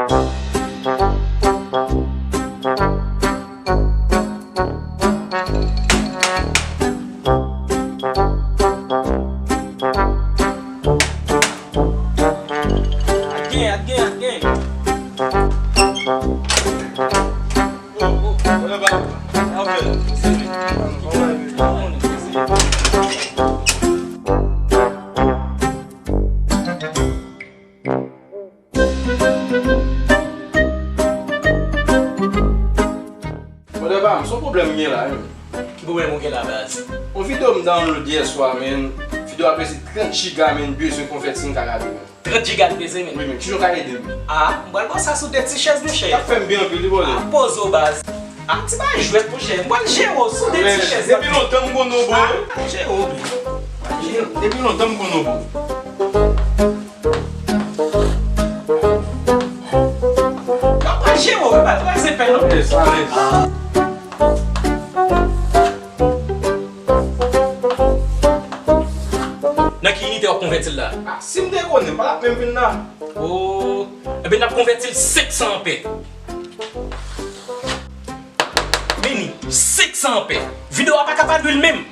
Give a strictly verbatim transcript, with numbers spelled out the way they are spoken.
Gen, gen, gen. Oh, oh, oh, oh. Brother pa m, se yon pwoblèm m gen la, wi. Ki pwoblèm ou gen la, baz? Yon videyo m download yè swa, man. Videyo a peze trant jiga, man. Bezwen konvèti m ka gade, man. Trant jiga l peze, man? Wi, man. Kijan w ka ede m? Ah, m pral ba w sa sou de ti chèz, monchè. Y ap fè m byen anpil, wi, brother. Ah, poze w, baz. Ah, ti bagay jwèt, monchè. M pral jere w sou de ti chèz. Depi lontan m konn w, bro. Ah, jere w byen. Depi lontan m konn w, bro. Nan pral jere w, wi, pa tro zenpè, non. Yes, alèz. Nan ki inite w ap konvèti l la? Ah, si m te konnen, m pa t ap menm vin la. Oh, enben n ap konvèti l senk san anpè. Vini, senk san anpè. Videyo a pa ka pa lwi l menm.